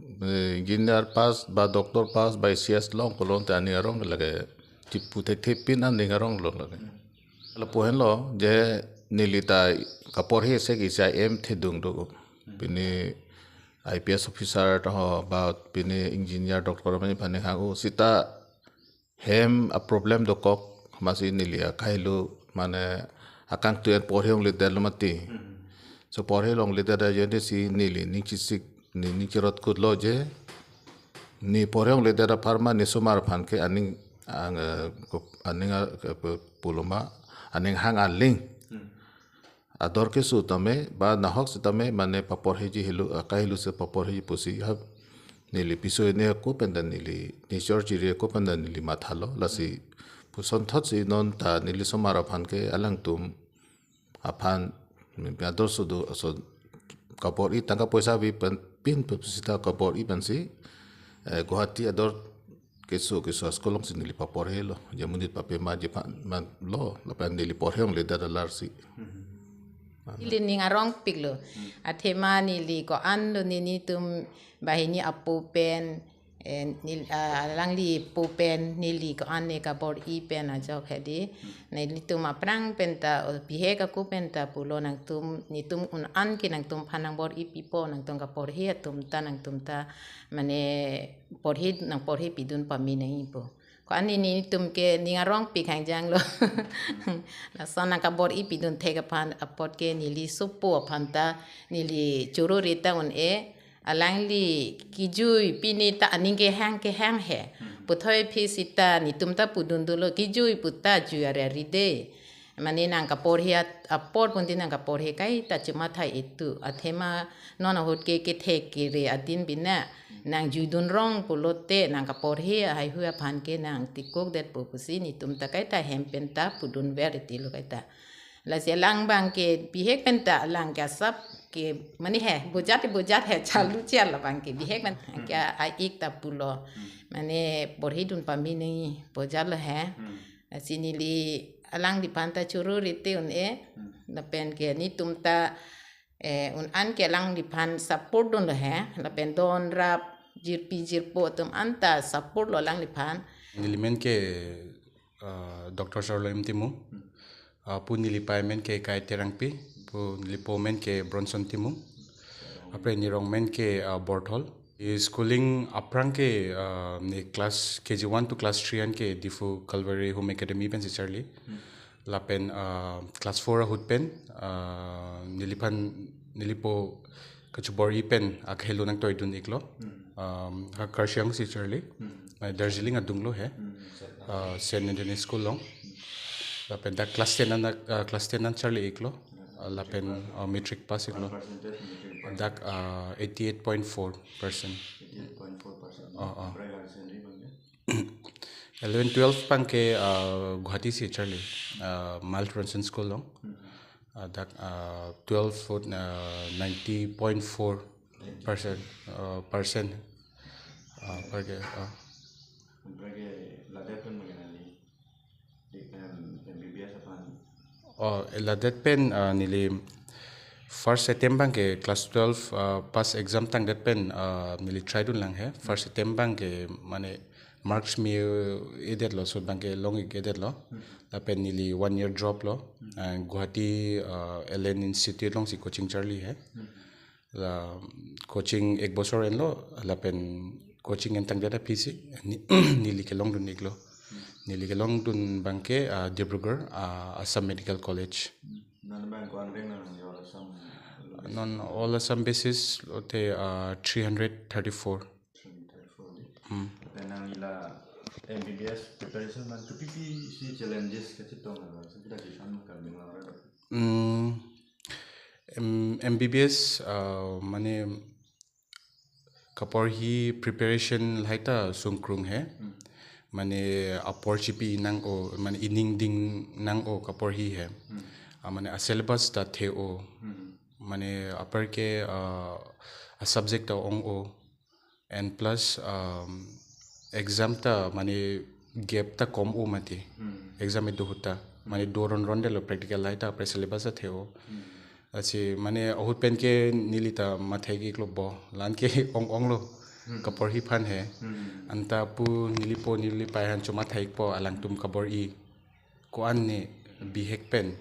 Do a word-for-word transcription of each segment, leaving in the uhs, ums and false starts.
Eh, engineer pass ba doctor pass ba A C S long pulote aning arong lake. Chipu thekthe pin aning arong lo lake. Lapu henlo je neli ta kaporhe se ke isi aim thedung do. Pini I P S officer ta ho ba pini engineer doctor mani phane hang o sita hem a problem dokok masi neli akailu mane akangtui porhe longledet lo mati. So porhe longledet ajoine si neli ning chisik, ning, ning chirot kutlo je ne porhe longledet apharman ne osomar aphan ke aning ang, eh, kup-, aning, eh, pu-, puloma aning hang aling. Ador keso tame ba nahok setame mane paporheji helo, akailu se paporheji pusi ha neli piso ne ako pen ta neli nature chiri ako pen ta neli mathalo lasi pusonthot si non ta neli osomar aphan ke alangtum aphan ador sudu aso kabor-i tangka poisa ave pen pin pe sita kabor-i pensi, eh, Guwahati ador keso keso a-school alongsi neli paporhelo. Je monit papema je phan man lo, lapen neli porhe longledet alar si. Neli ning arongpiklo. Athema neli ko-an lo nelitum banghini apo pen, eh, nel-, ah, alangli apo pen neli ko-an ne kabor-i pen ajok hedi. Nelitum aphrang pen ta, oh, bihek ako pen ta pulo nangtum, netum un-an ke nangtumphan nangbor-i pipo, nangtum kaporhe atum ta, nangtum ta, mane porhe nangporhe pidun pame nangji pu. Ko-an ne netum ke ning arongpik hangjang lo. Lason nangkabor-i pidun thek aphan apot ke neli sopo aphan ta neli choro rita un-e alangli kejui pini ta aning kehang kehang he. Puthot aphi sita netum ta pudun dolo kejui pu ta jui ari ari de. Mane nangkaporhe at-, apor pon tin nangkaporhe kaita chuma thai itu. Athema non ahut ke kethe kere adin bina nangjuidun rong pulote nangkaporhe haihui aphan ke nangtikokdetpo pusi netum ta kaita hem pen ta pudun ver iti lo kaita. Lasi alang abang ke bihek pen ta alang ke asap ke mane he bojat bojat he chalu chal abang ke bihek pen ke a-ik ta pulo. Mane porhedun pame nangji bojat lo he. Lasi neli alangliphan ta choro rite un-e. Lapen ke netum ta, eh, un-an ke alangliphan support dunlo he. Lapen don rap jirpi jirpo atum anta support lo alangliphan. Neli men ke, ah, Doctor Sarlo M Timung. Ah, pu neli pai men ke Kai Terangpi. Pu neli po men ke Bronson Timung. Apre ne rong men ke, ah, Borthol. I schooling aphrang ke, ah, ne class K G one to class three an ke Diphu Calvary Home Academy pensi charli. Lapen, ah, class four ahut pen, ah, neliphan nelipo kachubor-i pen akhelo nangtoidun iklo. Um, ha Karshi Anglong si charli. Ah, Darjeeling adung lo he. Ah, Saint Anthony School along. Lapen dak class ten an, ah, class ten an charli iklo. Ah, lapen, ah, matric pass iklo. Dak, ah, eighty-eight point four percent. Eighty-eight point four percent. Oh, oh. Eleven twelve abang ke, ah, Guwahati si charli, ah, Miles Bronson School along. Ah, dak, ah, twelve foot, ah, ninety point four percent, ah, percent. Ah, apar ke, ah. Apar ke ladak pen bagaimana ni? Di, em, M B B S aphan? Oh, ladak pen, ah, neli first attempt abang ke class twelve, ah, pass exam tangdet pen, ah, neli try dunlang he. First attempt abang ke mane marks me-edet lo, so abang ke long-edet lo. Lapen neli one year drop lo. And Guwahati, ah, L N Institute alongsi coaching charli he. La coaching ek bosor enlo, lapen coaching entangdet aphi si, ni-, neli kelongdun iklo. Neli kelongdun abang ke, ah, Dibrugarh, ah, Assam Medical College. Non abang ko-an rank nang nang all Assam? Non all Assam basis lote, ah, three hundred thirty-four. Three hundred thirty-four di. Hmm. Lapen nangli la M B B S preparation abang kopi pi si challenges kachetong abang, so kita kisam kami ngarap. Hmm. M-, M B B S, ah, mane kaporhi preparation lahai ta sungkrung he. Hmm. Mane apor chipi nang-o, mane ining ding nang-o kaporhi he. Hmm. Ah, mane a syllabus ta the-o. Hmm. Mane apar ke, ah, a subject ta ong-o. And plus, um, exam ta mane gap ta kom-o mati. Hmm. Exam idu ahut ta. Mane do ron ron detlo practical lahai ta apre syllabus ta the-o. Hmm. Lasi mane ahut pen ke neli ta mathai iklo bo. La-an ke ong-ong lo. kaporhi aphan he. Anta pu nelipo neli pai aphan chomatha-ikpo alangtum kabor-i. Ko-an ne bihek pen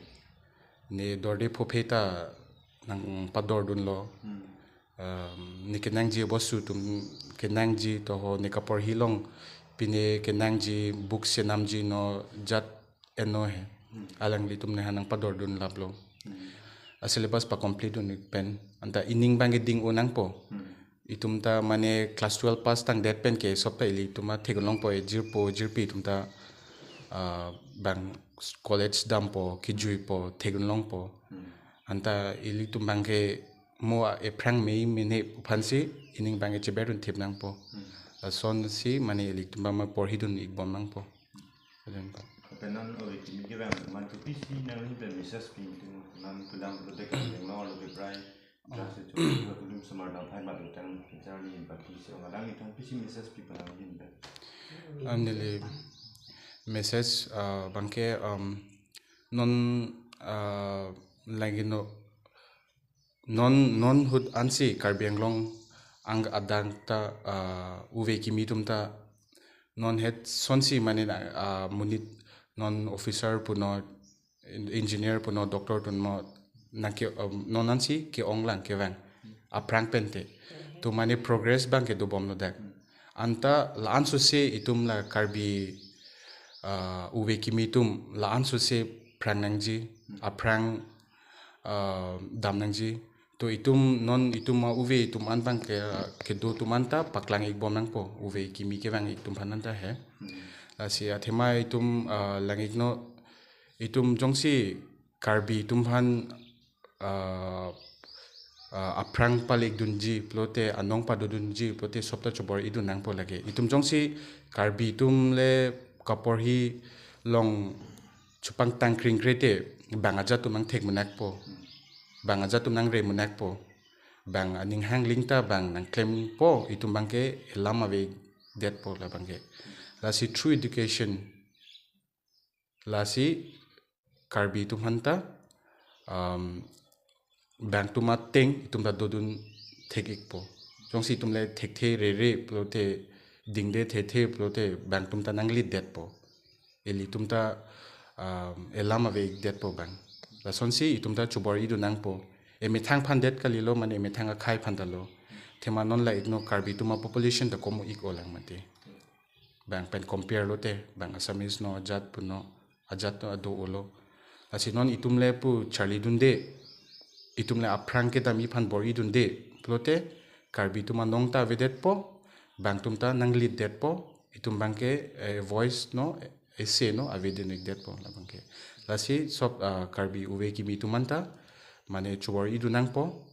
ne dorde phophe ta nangpadordunlo. Um, ne kenangji abosu atum kenangji toho ne kaporhi along pine kenangji book senamji no jat eno he. Alanglitum nephan nangpadordun laplo. A syllabus pa-complete dun pen. Anta ining abangke ding-o nangpo. Itum ta mane class twelve pass tangdet pen ke sop ta ilitum ta theklongpo, e jirpo jirpi atum ta, ah, bang college dampo, kijuipo, theklongpo. Anta ilitum abangke mo ephrang mei mene aphansi ining abangke cheberdun thip nangpo. Lasonsi mane ilitum abang ma porhidun-ikbom nangpo. Aden pa. Lapen non ove kimi kevang atum aphan kopisi nangli pen message pi, non pulang pulote Karbi Anglong arlo keprai, just itu, kulim semar damphai mat utang kejar ni baki se ong alanglitum pisi message pi pu nangli pen. Am, neli message, ah, abangke, um, non, ah, lagi no non, non ahut ansi Karbi Anglong ang adang ta, ah, ove kimi atum ta non het sonsi mane, ah, monit non officer punon, en-, engineer punon, doctor punon nangke, um, non ansi ke-ong lang kevang aphrang pen te. To mane progress abangke dobomlo dak. Anta la-an sose itum la Karbi, ah, ove kimi atum la-an sose phrang nangji, aphrang, ah, dam nangji. To itum non itum ma ove atum an abangke, ah, kedo atum anta paklang-ikbom nangpo, ove kimi kevang-ik atum aphan anta he. Lasi athema itum, ah, lang-iknon, itum jongsi Karbi atum aphan, ah, ah, aphrang pale-ikdunji pulote, anong padodunji pulote sop ta chobor-idun nangpo lake. Itum jongsi Karbi atum le kaporhi along chupangtang kringkre te bang ajat atum nangthek monakpo. Bang ajat atum nangre monakpo. Bang aning hangling ta bang nangklempo, itum abangke elam avedetpo la abangke. Lasi true education lasi Karbi atum aphan ta, um, bang atum ateng itum ta dodun thek-ikpo. Jongsi itum le thekthe rere pulote, dingde thethe pulote bang atum ta nanglitdetpo. Ilitum ta, um, elam ave-ikdetpo bang. Lasonsi itum ta chobor-idun nangpo. Emethang aphan det kalilo, mane emethang akhei aphan ta lo. Athema non la-iknon Karbi atum a-population ta kom-ik-o lang mate. Bang pen compare lote, bang Assamese non ajat punon, ajat non ado-olo. Lasi non itum le pu charlidunde, itum le aphrang kedam-i aphan bor-idunde pulote, Karbi atum anong ta avedetpo, bang atum ta nanglitdetpo, itum abangke, eh, voice non, ese non avedun-ikdetpo la abangke. Lasi sop, ah, Karbi ove kimi atum anta mane chobor-idun nangpo,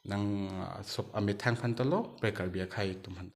nang, ah, sop amethang aphan ta lo, pre Karbi akhei atum aphan.